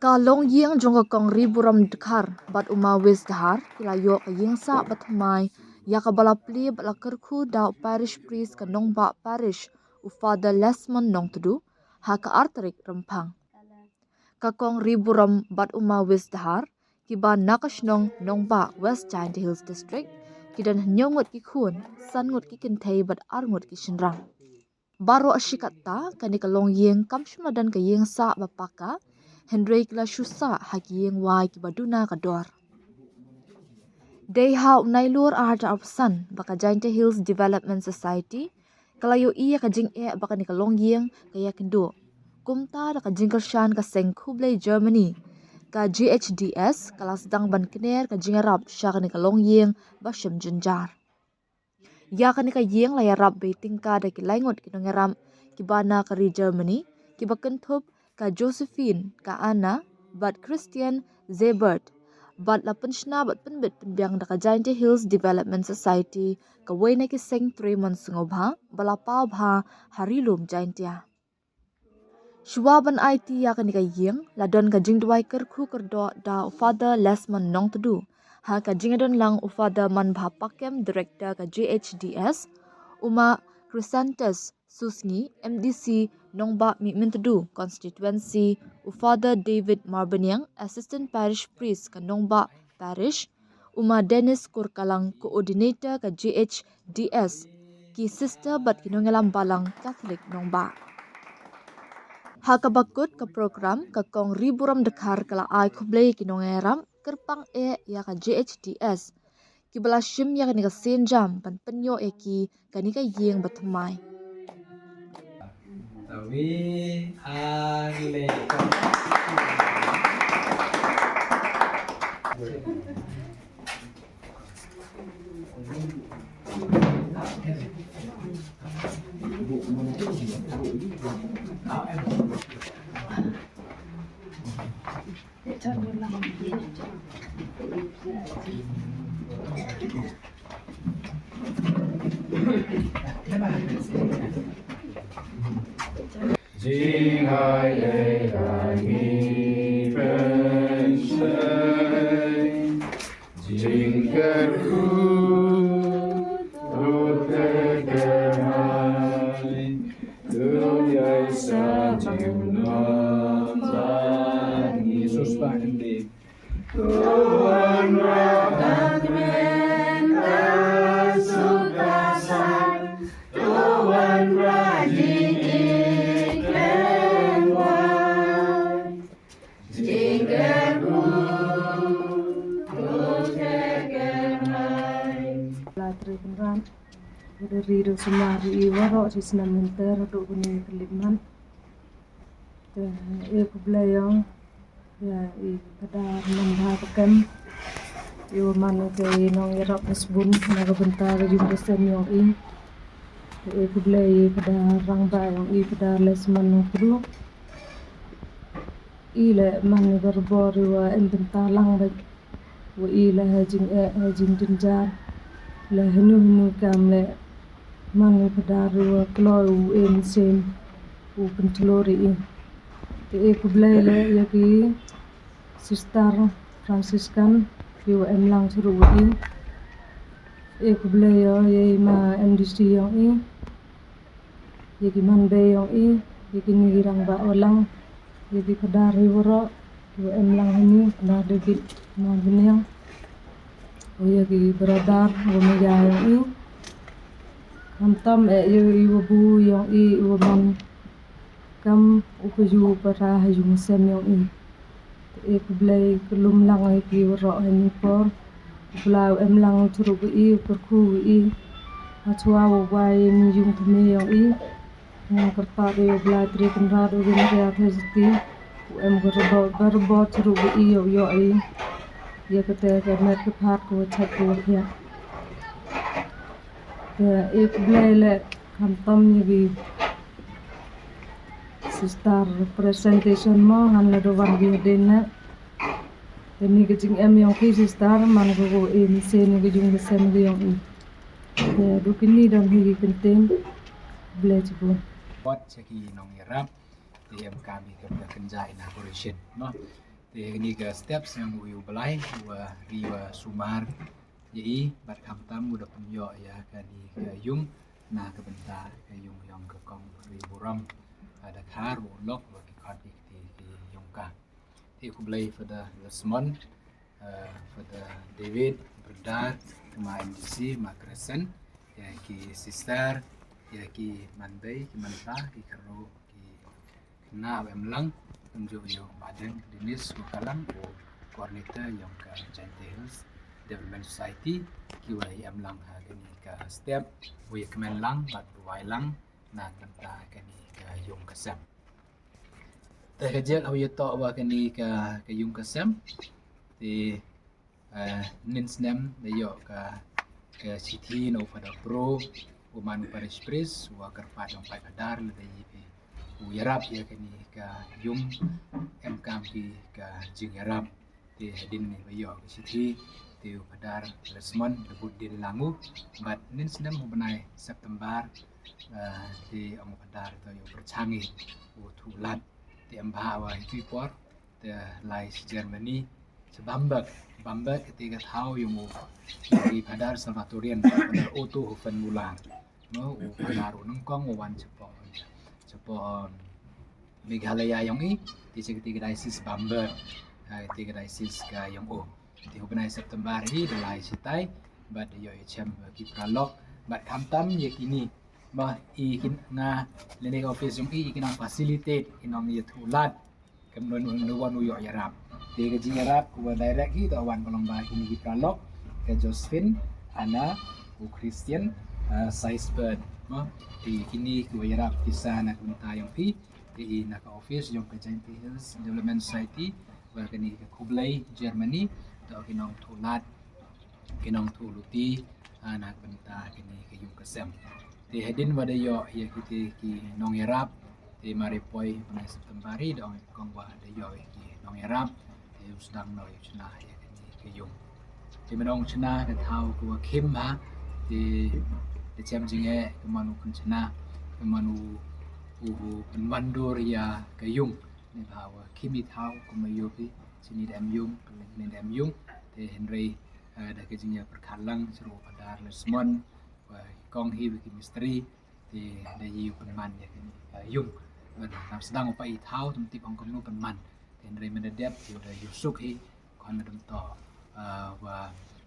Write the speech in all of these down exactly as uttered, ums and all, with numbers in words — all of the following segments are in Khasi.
Ka longïing jong ka Kong Riburom Dkhar bad u Ma Wis Dhar ki la ïoh ka ïing sah ba thymmai ïa kaba la plie bad la kyrkhu da u Parish Priest ka Nongbah Parish, u Father Lesmond Nongtdu, ha ka ar tarik Rymphang. Ka Kong Riburom bad u Ma Wis Dhar kiba na ka shnong Nongbah, West Jaintia Hills District, ki don hynñiew ngut ki khun, san ngut ki kynthei bad ar ngut ki shynrang. Baroh shi katta kane ka longïing kam shym la don ka ïing sah ba paka, hynrei ki la shu sah ha ki ïing wai kiba duna ka dor. Dei ha u Nailur ar hajar arphew san ba ka Jaintia Hills Development Society ka la ïohi ïa ka jingeh ba kane ka longïing ka ïakynduh. Kumta da ka jingkyrshan ka seng khublei Germany, ka G H D S ka la sdang ban kner ka jingïarap sha kane ka longïing ba shem jynjar. Ïa kane ka ïing la ïarap beit tyngka da ki lai ngut ki nongïarap kiba na ka ri Germany, kiba kynthup ka Josephine, ka Anna bad Christian Zebert. Bad la pynshna bad pynbit pynbiang da ka Jaintia Hills Development Society, kawei na ki seng trei mon sngewbha ba la paw bha ha ri lum Jaintia. Shuwa ban aiti ïa kane ka ïing la don ka jingduwai kyrkhu kyrdoh da u Father Lesmond Nongtdu, ha ka jingdon lang u Father Manbha Pakem, Director ka G H D S, u Ma Chrysanthus Susngi, M D C Nongbah Mihmyntdu Constituency, u Father David Marbaniang, Assistant Parish Priest ka Nongbah Parish, u Ma Dennis Kurkalang, Coordinator ka G H D S, ki sister bad ki nongïalam balang Catholic Nongbah. Ha kaba kut ka program, ka Kong Riburom Dkhar ka la ai khublei ki nongïalam kyrpang eh ïa ka G H D S kiba la shim ïa kane ka sienjam ban pynïoh ïa ki kane ka ïing ba thymmai. Tawi, ale. Jingai ei rangi pensei, jingkyrkhu, tu te kemai, tu yai sa jingno, Jesus, back indeed. La Trai Kynrad, ka ri da sumar ïa i waroh shi snem mynta haduh kane ka khyllipmat. Te e khublei ïa i Phadar Manbha Pakem, i wa man ïa i nongïarap ba sbun na ka bynta ka jingïaseng ïong i. Te e khublei ïa i Phadar Rangbah ïong i, Phadar Lesmond Nongtdu. I leh man ïa ka rebor i wa em bynta lang bad wa i leh ha jingeh ha jingjynjar, leh hynñiew hynñiew kam leh man ïa i Phadar i wa kloi u e mynsiem u pynthlur ïa i. Te e khublei leh ïa ki sister Franciscan ki wa em lang shuh ruh wa i. E khublei ïa i ma M D C ïong i, ïa ki manbei ïong i, ïa kine ki rangbah wa lang, ïa ki Phadar hi waroh ki wa em lang hini, Phadar David Marbaniang, u ïa ki brother wa maya ïong i. Khamtam eh ïa i wa bu ïong i, i wa man kam u ka ju para ha jong sem ïong i. Te e khublei ka lum lang ïa ki waroh ha ini por. U Blei u em lang shuh ruh wa i, u kyrkhu wa i. Ha chwa wa wai ïa ni jong thymme ïong i. Ngan kyrpad ïa u Blei Trai Kynrad, u Maria Theisotti, u em ka rebor, ka rebor shuh ruh wa i ïa u ïoh i. Ïa kata ka met ka phad ka wa chait ka wa thiah. Te e khublei leh khamtam ïa ki sister presentation mo, ngan la da wan ki hadien leh. Te ni ka jingem ïong ki sister man ka ko e ni se ni ka jingïaseng ka ïong i. Te du kini don hi ki kyntien. Blei chibun. Wat cha ki nongïarap. Te em kam hi ka kynja inauguration mo. Te kane ka step sngewbha u Blei u wa ri wa sumar ïa i bad khamtam u da pynïoh ïa kane ka ïung na ka bynta ka ïung ïong ka kong ri burom. Ada khar u lok wa ki khot ki kti ki ïong ka. Te khublei Father Lesmond, uh, Father David, Brother, ma M D C, ma Crescent, ïa ki sister, ïa ki manbei, ki manpa, ki karo, ki khynnah wa em lang, kumjuh ïa u Madeng Dennis wa ka lang u coordinator ïong ka Jaintia Hills Development Society, ki wa em lang ha kane ka step, wa ïa kmen lang bad wa wai lang na ka bynta kane ka ïung ka sem. Te ka jek ha u ïa toh wa kane ka ka ïung ka sem. Te uh, nin snem da ïoh ka ka shithi na u Father Bro u man u parish priest wa kyrpad ong pai Father lada ïa phi u ïarap ïa kane ka ïung em kam ki ka jingïarap. Te hadien ne ba ïoh ka shithi te u Father Lesmond da bud dien lang u bad nin snem u bnai September. Uh, te ong u Father to ïa u pyrchang i u thuh lad te em bha wa hi tu por te lai shi Germany shi Bamberg. Bamberg te ka thaw ïong u ïong i Father Salvatorian, Father Otto Hoffenmuller. No u Father u nyngkong u wan chapo chapo Meghalaya ïong i te shi ka te ka diocese Bamberg. Te ka diocese ka ïong u te u bnai September hi da lai shi tai bad ïoh i chem ki paralok bad khamtam ïa kini ma i kin nga lene ka office ïong i i kin nang facilitate i nang ïa thuh lad. Kam no no wan u ïoh ïarap. Te ka jingïarap ka wa direct hi da wan ka long ba kini ki paralok ka Josephine, Anna, u Christian, uh, Saisbert. Ma te kini ki wa ïarap pisa na ka bynta ïong phi. Te i na ka office ïong ka Jaintia Hills Development Society wa kani ka Khublei Germany da ki nongthuh lad ki nongthuh luti, ah, na ka bynta kane ka ïung ka sem. Te hadien wa da ïoh ïa kite ki nongïarap te mar i poi bnai September i da ong i kong wa da ïoh ïa ki nongïarap te u sdang noh ïa u chna ïa kane ka ïung. Te mynta ong chna ka thaw ka wa khim ha te da chem jingeh ka man u pynchna ka man u u pynwandur ïa ka ïung. Ne ba wa khim i thaw kumba ïoh phi chini da em ïung ka leng ne da em ïung te hynrei eh, da ka jingïapyrkhat lang sha u Father Lesmond wa ki kong hi wa ki mistri te da ïa u pynman ïa kane ka ïung. Ban tam sdang u pa i thaw tam tip ong kumno pynman te hynrei mynda dep te da ïa u suk hi khon da dum to, eh, wa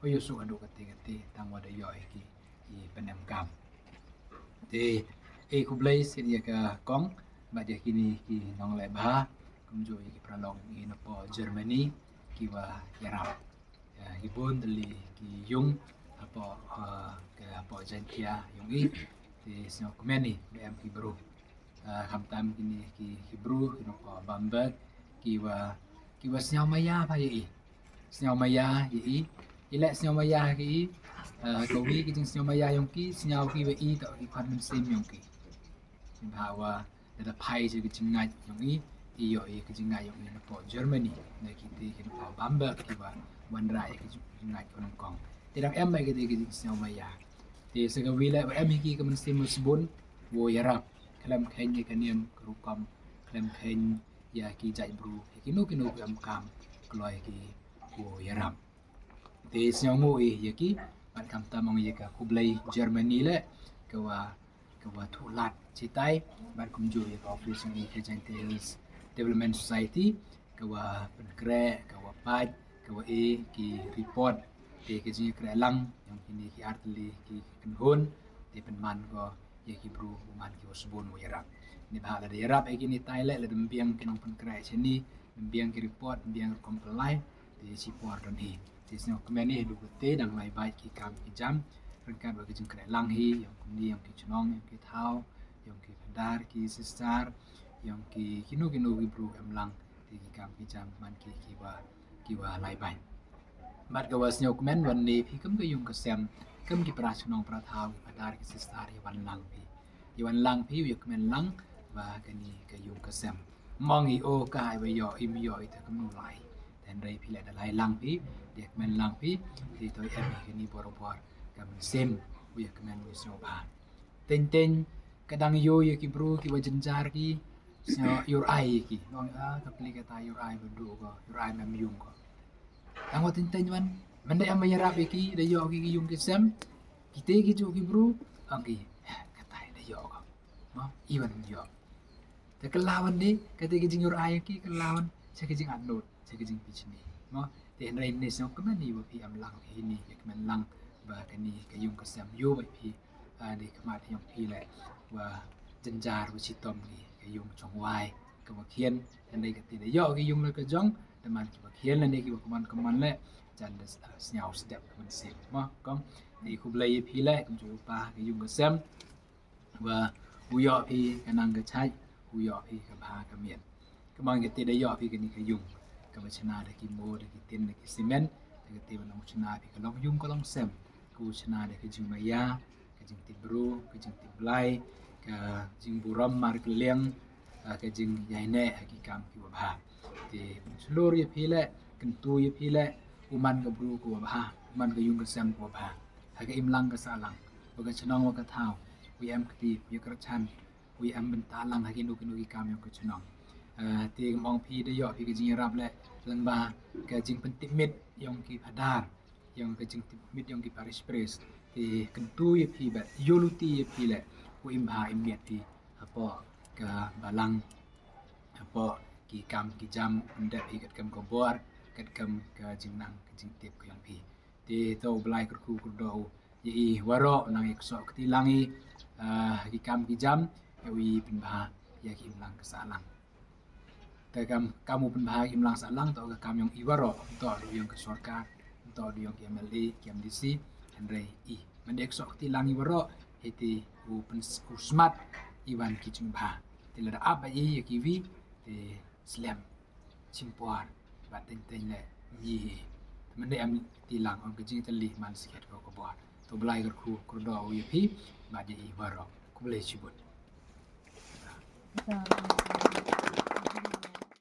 u ïa u suk haduh kate kate tang wa da ïoh ïa ki ki pynemkam. Te e khublei sien ïa ka kong bad ïa kini ki nongleh bha kumjuh ïa ki paralok i napoh Germany ki wa ïarap. Ïa, i bun tylli ki ïung hapoh, eh, ka hapoh Jaintia ïong i te sngewkmen i ba em ki bru. Eh, khamtam kini ki, ki bru ki napoh Bamberg ki wa ki wa sngew maïa bha ïa i. Sngew maïa ïa i. I leh sngew maïa ïa i. Eh, ka wi ki jingsngew maïa ïong ki sngew ki wa i toh ki khun mynsiem ïong ki. Ba wa da phai jong ka jingngeit ïong i, i ïoh ïa ka jingngeit ïong i napoh Germany. Na kite ki napoh Bamberg ki wa wanrah ïa ka jingngeit ka nyngkong. Te dang em ïa kite ki jingsngew maïa. Te sa ka wi leh wa em hi ki ka mynsiem wa sbun wa ïarap. Khlem kheiñ ïa ka niam ka rukom, khlem kheiñ ïa ki jait bru, ïa kino kino ki emkam, kloi ki wa ïarap. Te sngewnguh i ïa ki bad khamtam ong ïa ka Khublei Germany leh ka wa ka wa thuh lad chitai bad kumjuh ïa ka office ong ïa ka Jaintia Hills Development Society ka wa pynkhreh ka wa pait ka wa e ki report. Te ka jingkhreh lang ïong kine ki artylli ki kynhun te pynman ko ïa ki bru u man ki wa sbun wa ïarap. Ni ba lada ïarap ïa kine tai leh lada mbiang ki nongpynkhreh shane mbiang ki report mbiang rukom pynlait te shipor don hi. Te sngewkmen hi haduh kate dang lai bait ki kam ki jam ryngkat wa ki jingkhreh lang hi ïong kumne ïong ki chnong ïong ki thaw ïong ki phadar ki sister ïong ki kino kino ki bru em lang te ki kam ki jam man ki ki wa ki wa lai bait. Bad ka wa sngewkmen wan ne phi kum ka ïung ka sem kum ki para chnong para thaw ki phadar ki sister ïa wan lang phi ïa wan lang phi ïa kmen lang ba kani ka ïung ka sem. Mong i o ka ai wa ïoh im ïoh i ta kumno lai. Te hynrei phi leh da lai lang phi ïa kmen lang phi te to em hi kani borobor ka mynsiem u ïa kmen u ïa sngewbha. Teng teng ka dang ïoh ïa ki bru ki wa jynjar ki Sngew ïoh ai ïa ki. Ong, ah, ka pli kata ïoh ai ba duh ko, ïoh ai mem yung ko. Tang wat teng teng wan, mynda em ba ïarap ïa ki, da ïoh ki ki yung ki sem. Kite ki ju ki bru, ong ki, eh, kata da ïoh ko. Mo, i wan ïoh. Te ka la wan de, kata ki jing ïoh ai ïa ki, ka la wan, sa ki jing atnud, sa ki jing pichni. Mo, te hynrei ne sngew kmen i ba phi em lang phi ni, ïa kmen lang ba kani ka yung ka sem ïoh ba phi. Ah, dei khmat ïong phi leh wa jynjar wa chitom ki ka yung chong wai ka wa khian. Hynrei ka ti da ïoh ki yung leh ka jong da man ki wa khian leh ne ki wa kman kman leh jan da, ah, sngew sdep ka mynsiem. Mo kong, dei khublei ïa phi leh kumjuh u pa ka yung ka sem wa u ïoh phi ka nang ka chait, u ïoh phi ka bha ka miat. Ka mang ka ti da ïoh phi kani ka yung ka ba chna da ki mo da ki tin da ki simen, da ka ti ba nang chna phi ka long yung ka long sem, ka u chna da ka jingmaya, ka jingtip bru, ka jingtip Blai, ka jingburom mar ka liang, ah, ka jingïaineh ha ki kam ki wa bha. Te shlur ïa phi leh, kyntu ïa phi leh, u man ka bru ka wa bha, u man ka yung ka sem ka wa bha. Ha ka imlang ka sahlang, wa ka chnong wa ka thaw, u em kti, u ïa kyrchan, u ïa em bynta lang ha kino kino ki kam ïong ka chnong. Ah, te ka mong phi da ïoh phi ka jingïarap leh lyngba ka jingpyntip miet ïong ki phadar, ïong ka jingtip miet ïong ki parish priest. Te kyntu ïa phi bad ïoh luti ïa phi leh u im bha im miat phi hapoh ka balang, hapoh ki kam ki jam, pyndep hi katkam ka bor, katkam ka jingnang ka jingtip ka ïong phi. Te to u Blai kyrkhu kyrdoh u ïa i waroh nang ïa ksoh kti lang i, ah, ki kam ki jam, ïa u i pynbha ïa ki imlang ka sahlang. Te kam, kam u pynbha ki imlang sahlang to ka kam ïong i waroh, to du ïong ka sorkar, to du ïong ki M L A, ki M D C, hynrei i. Mynda ksoh kti lang i waroh, hei te u pyns-, u smat i wan ki jingbha. Te lada ap ba i ïa ki wi, te slem. Chimpor bad teng teng leh ngi hi. Mynda em ti lang ong ka jingtylli man siket ko ka bor. To Blai kyrkhu kyrdoh u ïa phi bad ïa i waroh. Khublei shibun.